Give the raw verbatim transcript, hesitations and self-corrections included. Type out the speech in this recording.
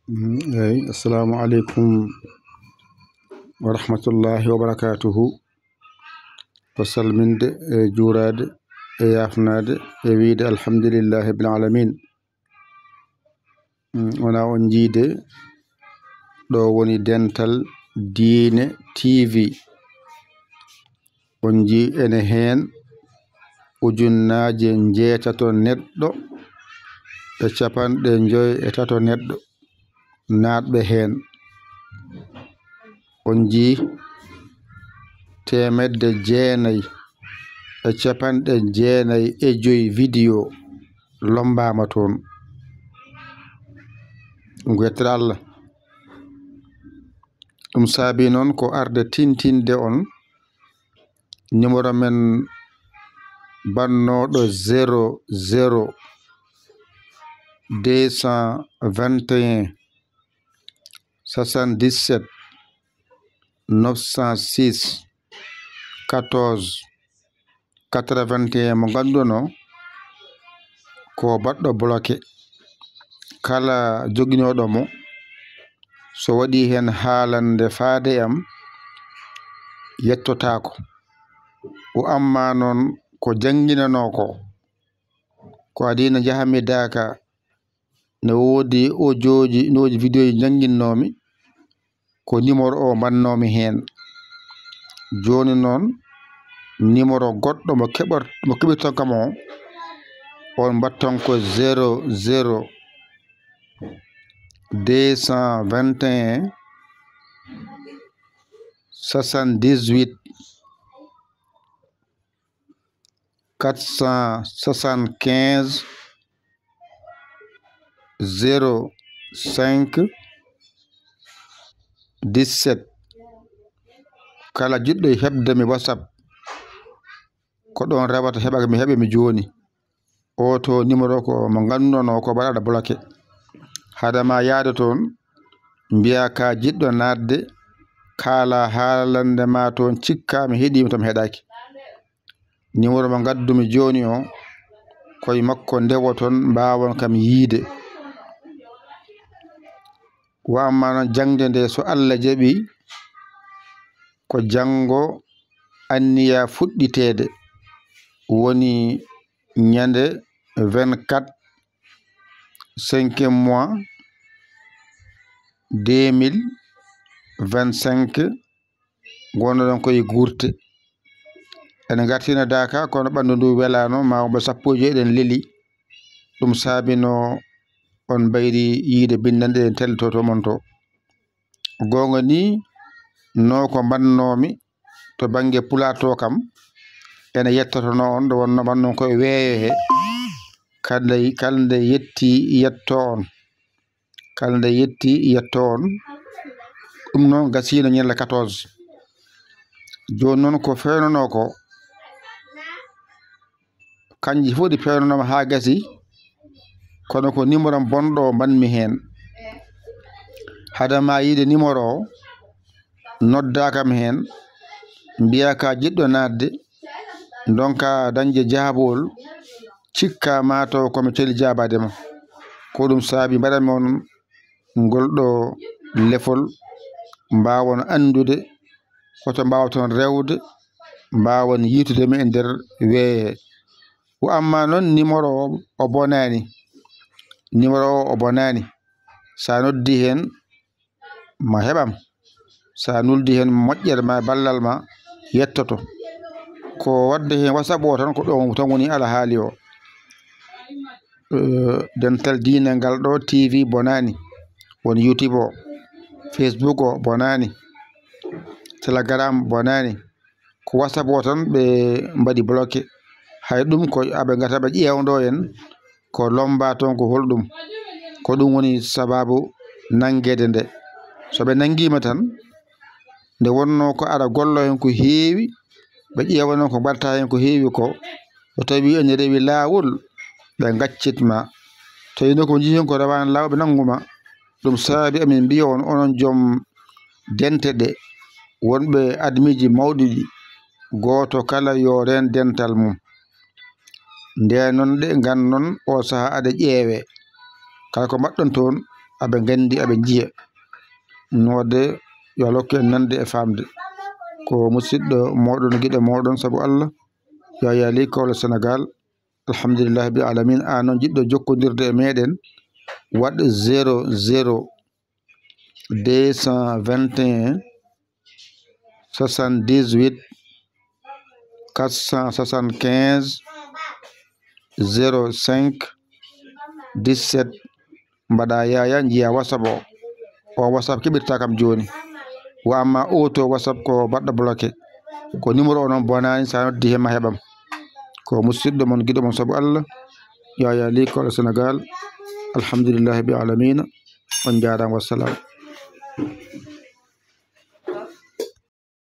Mm, eyi, assalamu aleykum wa rahmatullahi wa barakatuhu. Ko salminde e juuraade e yaafnaade e wiyde alhamdulillahi rabbil alamin. Mm, wona on njiide ɗo woni Dental Diine T V. On njii ene heen ujunnaaje njeetato neɗɗo e capanɗe njoy e tato neɗɗo naatɓe heen. On njii teemedde jeenay e capanɗe jeenay e joy video lommbaama toon. Ngu yettere Allah. Ɗum saabi noon ko arde tintinde on numéro men bannooɗo zéro zéro deux cent vingt et un soixante-dix-sept neuf cent six quatorze quatre-vingt-un, mo ngannduɗon ko baɗɗo bloqué. Kala joginooɗo mo, so waɗi heen haalande faade e am, yettotaako. O amma noon ko jannginanoo ko, ko adii no njahmi Daaka, no woodi audiooji, no woodi vidéo ji njannginnoomi, ko numéro o mbannoomi heen. Jooni noon, numéro goɗɗo mo keɓor-, mo keɓirton kam o, on mbatton ko zéro zéro deux cent vingt et un soixante-dix-huit quatre cent soixante-quinze zéro cinq dix-sept. Kala jiɗɗo heɓde mi WhatsApp, ko ɗoon rewata heɓa mi, heɓe mi jooni. O to numéro ko mo ngannduɗon o ko baɗaɗo bloqué. Hade ma yahde toon, mbiya ka jiɗɗo naatde, kaala haalande ma toon, cikka mi heɗii ma, to mi heɗaaki. Numéro mo ngaddumi jooni o, koye makko ndewoton, mbaawon kam yiide. Wa amma noon, jaŋde nde, so Allah jaɓi, ko janngo anniya fuɗɗiteede, woni ñande vingt-quatre cinquième mois deux mille vingt-cinq, ngonnoɗon ko e guurte. Ene ngartina Daaka, kono ɓanndu ndu welaano, ma wonɓe sappo e joy eɗen leli. Ɗum saabino on mbayri yiide binndanɗe ɗen telloto to mon to. Goonga ni, no ko mbannoomi to bannge Pulaar to kam, ene yettotonoo on, nde wonnoo mbannon ko e weeyo he. Kala nde, kala nde yetti, yetto on. Kala nde yetti, yetto on. Ɗum noon gasiino ñande quatorze. Jooni noon ko feewnanoo ko, kanji fof ɗi peewnanooma haa gasi, kono ko numéro am bonɗo o mbanmi heen. Hade ma yiide numéro o, noddaa kam heen, mbiyaa ka jiɗɗo naatde, ndonka dañde jaabawol, cikka ma taw ko mi celi jaabaade ma. Ko ɗum saabi mbaɗanmi on ngol ɗo lefol, mbaawon anndude hoto mbaawton rewde, mbaawon yiitude mi e nder weeyo he. Wa amma noon, numéro o, o bonaani. Numéro o, o bonaani. So a noddi heen, ma heɓam. So a nuldi heen, moƴƴere ma, ballal ma yettoto. Ko waɗde heen WhatsApp o tan, ko ɗoon tan woni alhaali o. Eh, dental diine ngal ɗo, T V bonaani, won YouTube o, Facebook o bonaani, Telegram bonaani, ko WhatsApp o tan ɓe mbaɗi bloqué. Hay ɗum ko aɓe ngata ɓe ƴeewndo en ko lomba toon ko holɗum. Ko ɗum woni sababu nanngeede nde. So ɓe nanngiima tan, nde wonnoo ko aɗa gollo heen ko heewi, ɓe ƴeewa noon ko mbaɗta heen ko heewi ko, so tawii ene rewi laawol, ɓe ngaccit ma. Tawi noon ko njii heen ko rewaani laawol, ɓe nanngu ma. Ɗum saabi amin mbiya on, onon joom dente ɗe, wonɓe admiiji mawɗi ɗi, gooto kala yo reen dental mum. Ndeenon ɗe, ngannon oo sahaa aɗe ƴeewee. Kala ko mbaɗɗon toon, aɓe nganndi, aɓe njiya. Noode yo Allah hokku en nande e faamde. Ko musidɗo mooɗon, giɗo mooɗon sabu Allah, Yaya Ly, Kawla Sénégal. Alhamdulillahi bil alamin. Aan noon jiɗɗo jokkondirde e meɗen, waɗ zéro zéro deux cent vingt et un soixante-dix-huit quatre cent soixante-quinze zéro cinq dix-sept. Mbaɗa Yaya, njiya WhatsApp o. O WhatsApp keɓirta kam jooni. Wa amma auto WhatsApp ko baɗɗo bloqué. Ko numéro o noon bonaani, sa noddi he ma heɓam. Ko musidɗo mon, giɗo mon sabu Allah, Yaya Ly, Kawla Sénégal. Alhamdulillahi bi alamina. On njaaraama, wassalam.